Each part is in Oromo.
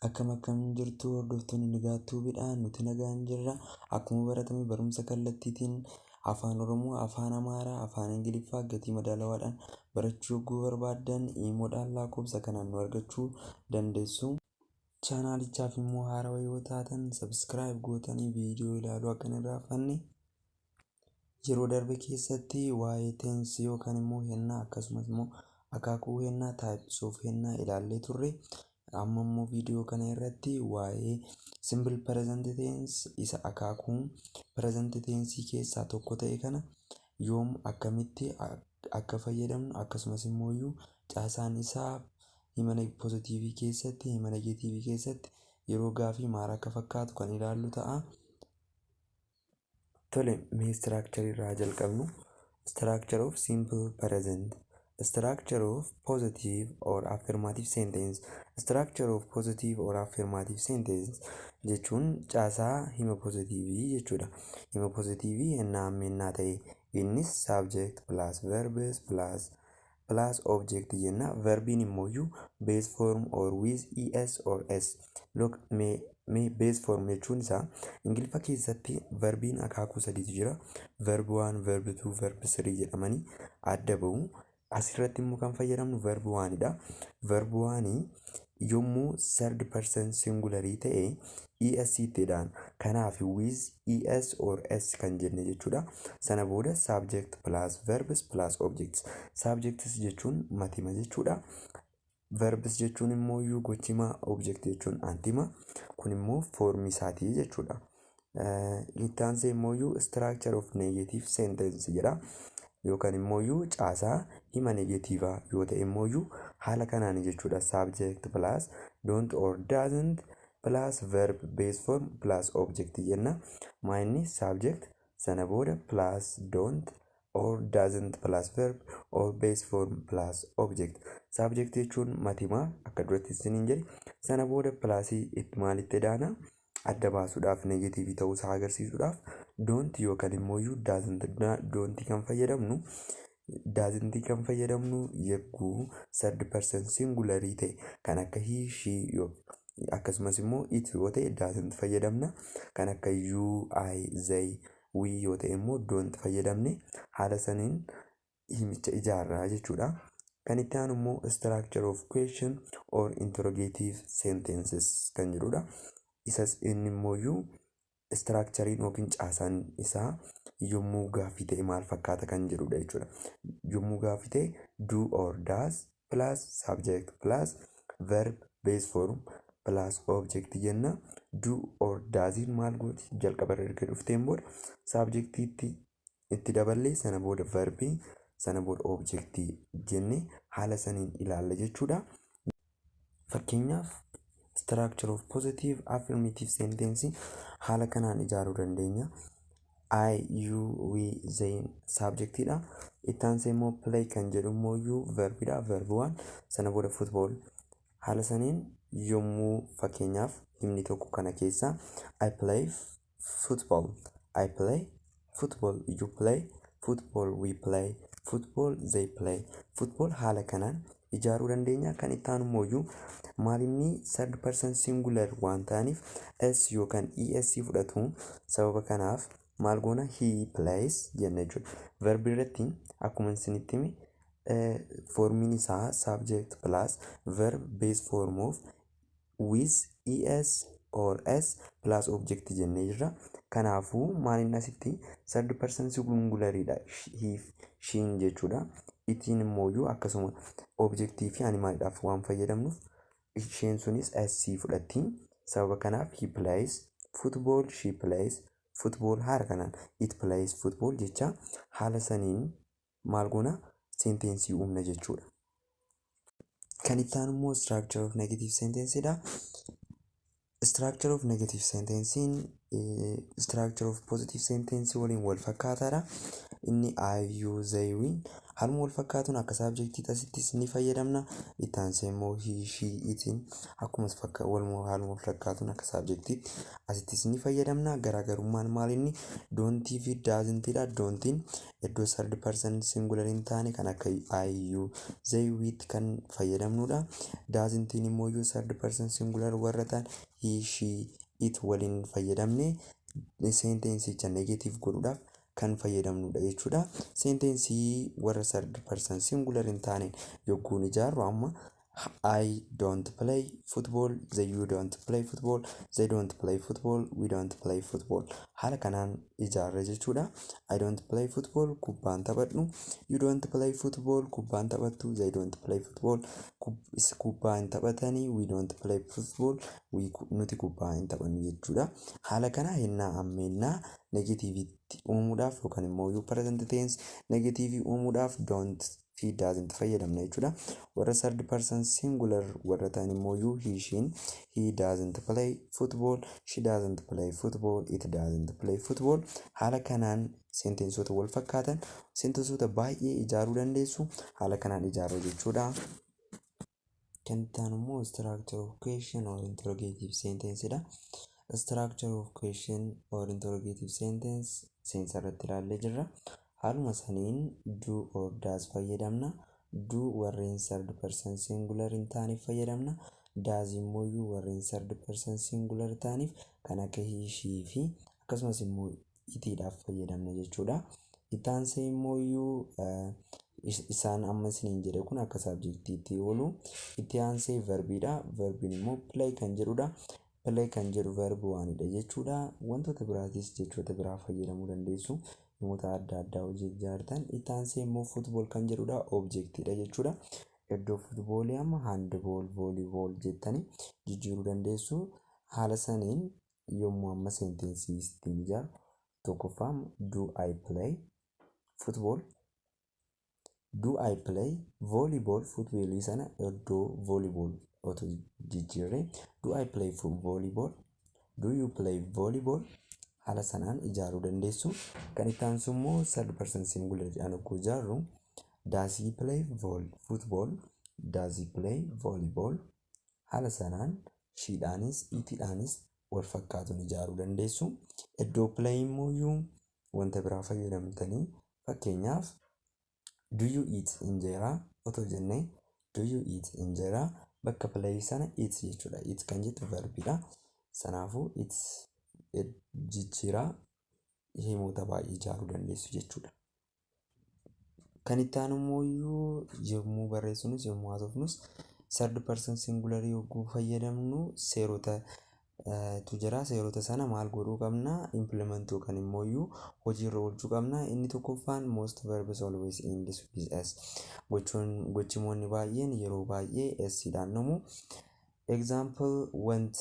Akkam akkam jirtu, hordoftoonni Nigaattuu Bidhaan? Nuti nagaan jirra. Akkuma baratame barumsa kallattiitiin Afaan Oromoo, Afaan Amaaraa, Afaan Ingiliffaa gatii madaalawaadhaan barachuu yogguu barbaaddan iimoodhaan lakkoofsa kanaan nu argachuu dandeessu. Chaanaalichaaf immoo haarawaa yoo taatan subscribe gootanii viidiyoo ilaaluu akka hin irraanfanne. Yeroo darbe keessatti waa'ee tense yookaan immoo hennaa, akkasumas immoo akaakuu hennaa, types of hennaa ilaallee turre. Amma immoo viidiyoo kana irratti waa'ee simple present tense, isa akaakuu present tense keessaa tokko ta'e kana, yoom akkamitti akka fayyadamnu, akkasumas immoo caasaan isaa hima pozitiivii keessatti, hima negeetiivii keessatti, yeroo gaafii maal akka fakkaatu kan ilaallu ta'a. Tole, mee structure irraa jalqabnu. Structure of simple present. Structure of positive or affirmative sentence. Structure of positive or affirmative sentence jechuun caasaa hima pozitiivii jechuudha. Hima pozitiivii hennaa ammennaa ta'e, innis subject plus verbs plus object jenna. Verbiin immooyyuu base form or with es or s. Look, mee base form jechuun isaa, Ingiliffa keessatti verbiin akaakuu sadiitu jira. Verb 1, verb 2, verb 3 jedhamanii adda bahu. Asirratti immoo kan fayyadamnu verb 1dha. Verb 1 yommuu third person singularii ta'e es ittidhaan. Kanaaf with es or s kan jenne jechuudha. Sana booda subject plus verbs plus objects. Subjects jechuun matima jechuudha. Verbs jechuun immoo iyyuu gochima, object jechuun antima. Kun immoo foormii isaatii jechuudha. Itti aansee immoo iyyuu structure of negative sentence jedha. Yookaan immoo caasaa hima negeetiivaa yoo ta'e immoo haala kanaan jechuudha. Subject plus don't or doesn't plus verb base form plus object jenna. Maayinni subject sana booda plus don't or doesn't plus verb or base form plus object. Subject jechuun matimaa, akka duratti isiniin jedhe. Sana booda plusii itti maalitti daana? Adda baasuudhaaf, negeetiivii ta'uu isaa agarsiisuudhaaf don't yookaan immoo doesn't. Don't kan fayyadamnu, doesn't kan fayyadamnu yegguu third person singularii ta'e, kan akka he, she, akkasumas immoo it yoo ta'e doesn't fayyadamna. Kan akka you, I, they, we yoo ta'e immoo don't fayyadamne haala saniin himicha ijaarraa jechuudha. Kan itti aanu immoo structure of question or interrogative sentences kan jedhudha. Isas inni immoo structurein yookiin caasaan isaa yommuu gaaffii ta'e maal fakkaata kan jedhudha jechuudha. Yommuu gaaffii ta'e do or does plus subject plus verb base form plus object jenna. Do or doesiin maal gooti? Jalqaba irra erga dhufteen booda subjectiitti itti daballee, sana booda verbii, sana booda objectii jennee haala saniin ilaalla jechuudha. Fakkeenyaaf, structure of positive affirmative sentence haala kanaan ijaaruu dandeenya. I, you, we, they subjectiidha. Itti aansee immoo play kan jedhu immoo verbiidha. Verb one, sana booda football. Haala saniin yommuu fakkeenyaaf himni tokko kana keessa I play football, I play football, you play football, we play football, they play football, haala kanaan ijaaruu dandeenya. Kan itti aanu immoo maalinni third person singular waan ta'aniif s yookaan es fudhatu. Sababa kanaaf maal goona? He plays jenna jechuudha. Verbi irratti akkuma isinitti hime formiin isaa subject plus verb base form of with es or s plus object jennee jirra. Kanaafuu maaliin asitti third person singulariidha, he, she'n jechuudha. Itiin immoo akkasuma objectii fi animaliidhaaf waan fayyadamnuuf isheen sunis s fudhatti. Sababa kanaaf he plays football, she plays football, haala kanaan it plays football jecha haala saniin maal goona? Sentensii uumna jechuudha. Kan itti aanu immoo structure of negative sentence dha. Structure of negative sentencein structure of positive sentence waliin wal fakkaataadha. Inni I, you, they, we haaluma wal fakkaatuun akka subjectiitti asittis ni fayyadamna. Itti aansee immoo he, she, itiin akkuma haaluma wal fakkaatuun akka subjectiitti asittis ni fayyadamna. Garaagarummaan maal inni don'tii fi doesn'tiidha. Don'tiin iddoo third person singular hin taane kan akka I, you, they, we'tti kan fayyadamnudha. Doesn'tiin immoo iyyuu third person singular warra ta'an he, she, it waliin fayyadamne sentenceicha negative godhuudhaaf kan fayyadamnudha jechuudha. Sentenceii warra third person singular hin taaneen yogguun ijaarru amma I don't play football, they you don't play football, they don't play football, we don't play football. Haala kanaan ijaarra jechuudha. I don't play football, kubbaan taphadhu. You don't play football, kubbaan taphattu. They don't play football, kubbaa hin taphatanii. We don't play football, nuti kubbaa hin taphannu jechuudha. Haala kana hennaa ammeennaa negativeitti uumuudhaaf yookaan immoo you present tense negativeii uumuudhaaf don't fi doesn't fayyadamna jechuudha. Warra third person singular warra ta'an immoo you, he, she, he doesn't play football, she doesn't play football, it doesn't play football. Haala kanaan sentenceota wal fakkaatan sentenceota baay'ee ijaaruu dandeessu. Haala kanaan ijaarra jechuudha. Kan itti aanu immoo structure of question or interrogative sentence dha. Structure of question or interrogative sentence seensa irratti ilaallee jirra. Haaluma saniin do or does fayyadamna. Do warreen third person singular hin taaneef fayyadamna. Does immoo warreen third person singular ta'aniif kan akka he, she fi akkasumas immoo itiidhaaf fayyadamna jechuudha. Itti aansee immoo isaan amma isiniin jedhe kun akka subjectiitti oolu. Itti aansee verbiidha. Verbiin immoo play kan jedhudha. Play kan jedhu verb oneidha jechuudha. Wantoota biraatis jechoota biraa fayyadamuu dandeessu. Himoota adda addaa hojii ijaartan. Itti aansee immoo football kan jedhudha. Objectiidha jechuudha. Iddoo footballii amma handball, volleyball jettanii jijjiiruu dandeessu. Haala saniin yommuu amma sentenceii ittiin ijaaru tokkoffaa, do I play football? Do I play volleyball? Footballii sana iddoo volleyball otoo jijjiirree, do I play volleyball? Do you play volleyball? Haala sanaan ijaaruu dandeessu. Kan itti aansu immoo third person singular jedhaan yogguu ijaarru, does he play football? Does he play volleyball? Haala sanaan shedhaanis itidhaanis wal fakkaatuun ijaaruu dandeessu. Iddoo play immoo wanta biraa fayyadamtanii, fakkeenyaaf do you eat injeeraa otoo jennee, do you eat injeeraa, bakka play sana eat jechuudha. Eat kan jettu verbiidha. Sanaafuu eat jijjiiraa himoota baay'ee ijaaruu dandeessu jechuudha. Kan itti aanu immoo yommuu barreessinus yommuu haasofnus third person singular yogguu fayyadamnu seerota tu jira. Seerota sana maal godhuu qabna? Implement yookaan immoo hojiirra oolchuu qabna. Inni tokkoffaan, most verbs always ends with s. Gochuun gochimoonni baay'een yeroo baay'ee s dhaan dhumu. Example, want,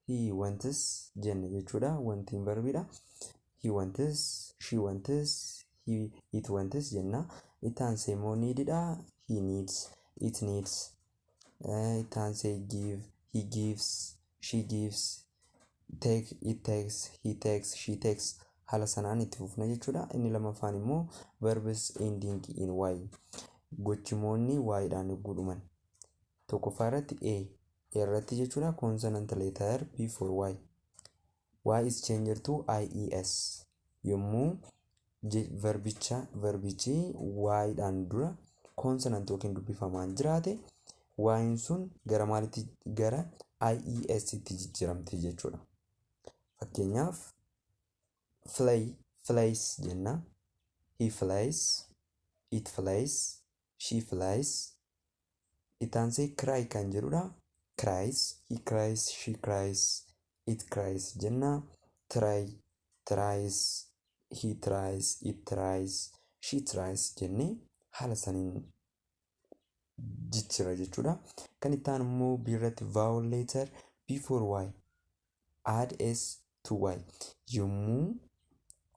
he wants jenne jechuudha. Wantiin verbiidha. He wants, she wants, he, it wants jenna. Itti aansee immoo needidha. He needs, it needs. Itti aansee give, he gives, she gives, take, it takes, he takes, she takes. Haala sanaan itti fufna jechuudha. Inni lammaffaan immoo verbs ending in y. Gochimoonni y-dhaan yogguu dhuman. Tokkoffaa irratti a irratti jechuudha, consonant letter before y. Y is changed to ies yommuu verbicha verbichi y-dhaan dura consonant yookiin dubbifamaan jiraate, y'n sun gara maalitti? Gara ies tti jijjiiramti jechuudha. Fakkeenyaaf fly, flies jenna. He flies, it flies, she flies. Itti aansee cry kan jedhudha. Cries, he cries, she cries, it cries jenna. Try, tries, he tries, it tries, she tries jennee haala saniin jijjiira jechuudha. Kan itti aanu immoo B irratti vowel letter before y add s to y. Yommuu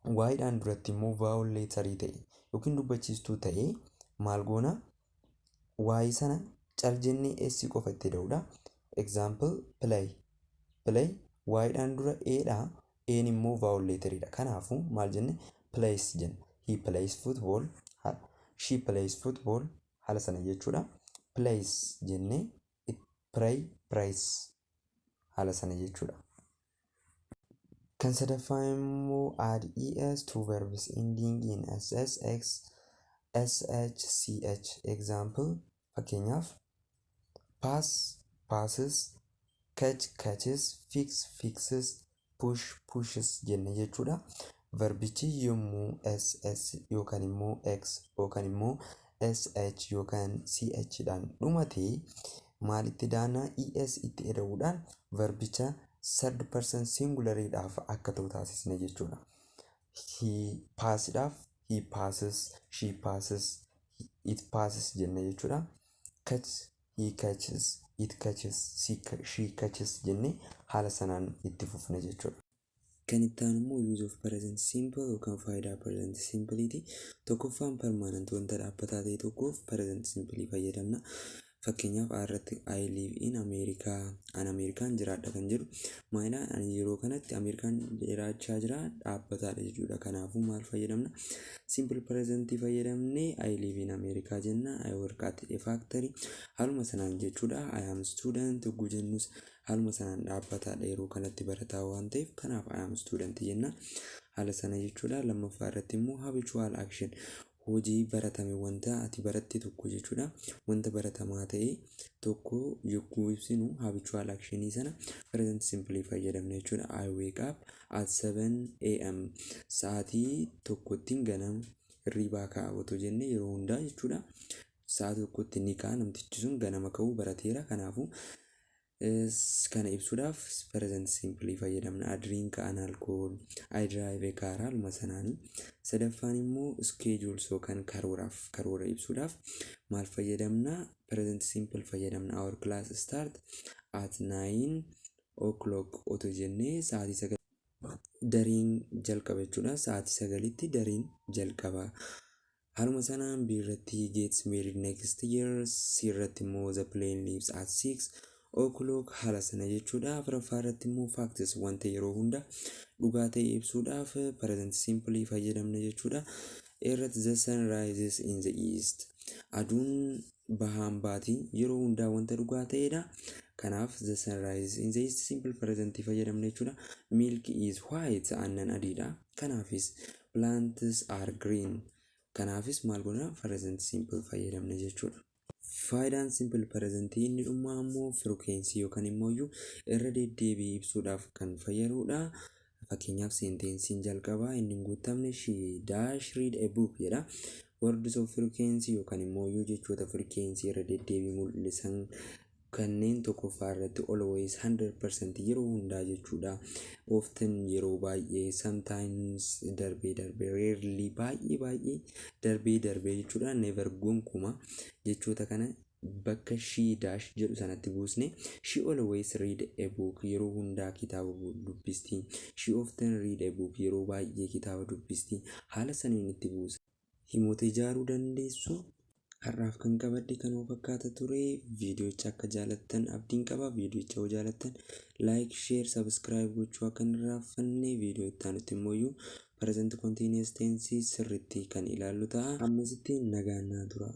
y-dhaan duratti immoo vowel letterii ta'e yookiin dubbachiistuu ta'e maal goona? Y sana cal jennee s qofa itti da'uudha. Example, play. Play, y-dhaan dura a dha. A'n immoo vowel letteriidha. Kanaafuu maal jenne? Plays jenna. He plays football. She plays football. Haala sana jechuudha. Plays jennee, play, plays, haala sana jechuudha. Kan sadaffaa immoo add es to verbs ending in ss, x, sh, ch. Example, fakkeenyaaf, pass, passes, catch, catches, fix, fixes, push, pushes jenne jechuudha. Verbichi yommuu ss yookaan immoo x yookaan immoo sh yookaan ch dhaan dhumate, maalitti daana? Es itti eda'uudhaan verbicha third person singulariidhaaf akka ta'u taasisne jechuudha. He passidhaaf he passes, she passes, it passes jenne jechuudha. Catch, he catches, it catches, she catches jenne haala sanaan itti fufne jechuudha. Kan itti aanu immoo use of present simple yookaan faayidaa present simpleeti. Tokkoffaan, permanent, wanta dhaabbataa ta'e tokkoof present simple fayyadamna. Fakkeenyaaf, irratti "I live in America", an Ameerikaan jiraadha kan jedhu maalidha? Ani yeroo kanatti Ameerikaan jiraachaa jira, dhaabbataadha jechuudha. Kanaafuu maal fayyadamna? Simple present fayyadamnee "I live in America" jenna. "I work at a factory", haaluma sanaan jechuudha. "I am student" yogguu jennus haaluma sanaan dhaabbataadha, yeroo kanatti barataa waan ta'eef, kanaaf "I am student" jenna. Haala sana jechuudha. Lammaffaa irratti immoo habitual action, hojii baratame, wanta ati baratte tokko jechuudha. Wanta baratamaa ta'e tokko yogguu ibsinu habitual actionii sana present simple fayyadamna jechuudha. "I wake up at 7 a.m." Sa'aatii tokkottiin ganama hirribaa ka'a otoo jenne, yeroo hundaa jechuudha. Sa'a tokkotti ni ka'a, namtichi sun ganama ka'uu barateera. Kanaafuu kana ibsuudhaaf present simple fayyadamna. "I drink an alcohol", "I drive a car", haaluma sanaanii. Sadaffaan immoo schedules yookaan karooraaf, karoora ibsuudhaaf maal fayyadamna? Present simple fayyadamna. "Our class start at 9 o'clock" otoo jennee, sa'aatii 9 dariin jalqaba jechuudha. Sa'aatii 9tti dariin jalqaba. Haaluma sanaan B irratti "gets married next year", C irratti immoo "the plane leaves at 6 o'clock", haala sana jechuudha. Afuraffaa irratti immoo facts, wanta yeroo hunda dhugaa ta'e ibsuudhaaf present simple fayyadamna jechuudha. Irratti "the sun rises in the east", aduun bahaan baatii, yeroo hundaa wanta dhugaa ta'edha. Kanaaf "the sun rises in the east" simple present fayyadamna jechuudha. "Milk is white", aannan adiidha. Kanaafis "plants are green". Kanaafis maal goona? Present simple fayyadamna jechuudha. Faayidaan simple present inni dhumaa immoo frequency yookaan immoo irra deddeebii ibsuudhaaf kan fayyadudha. Fakkeenyaaf, sentenceiin jalqabaa inni hin guutamne "she dash read a book" jedha. Words of frequency yookaan immoo jechoota frequency irra deddeebii mul'isan kanneen tokkoffaa irratti always, 100%, yeroo hundaa jechuudha. Often, yeroo baay'ee, sometimes, darbee darbee, rarely, baay'ee baay'ee, darbee darbee jechuudha. Never, gonkumaa. Jechoota kana bakka "she dash" jedhu sanatti buusne, "She always read a book", yeroo hundaa kitaaba dubbisti. "She often read a book", yeroo baay'ee kitaaba dubbisti. Haala saniin itti buusa. Himoota ijaaruu dandeessu. Har'aaf kan qabadhe kanuma fakkaata ture. Viidiyoocha akka jaalattan abdiin qaba. Viidiyoocha yoo jaalattan like, share, subscribe gochuu akka hin irraanfanne. Viidiyoo itti aanutti immoo present continuous tense sirriitti kan ilaallu ta'a. Ammasitti nagaan naa tura.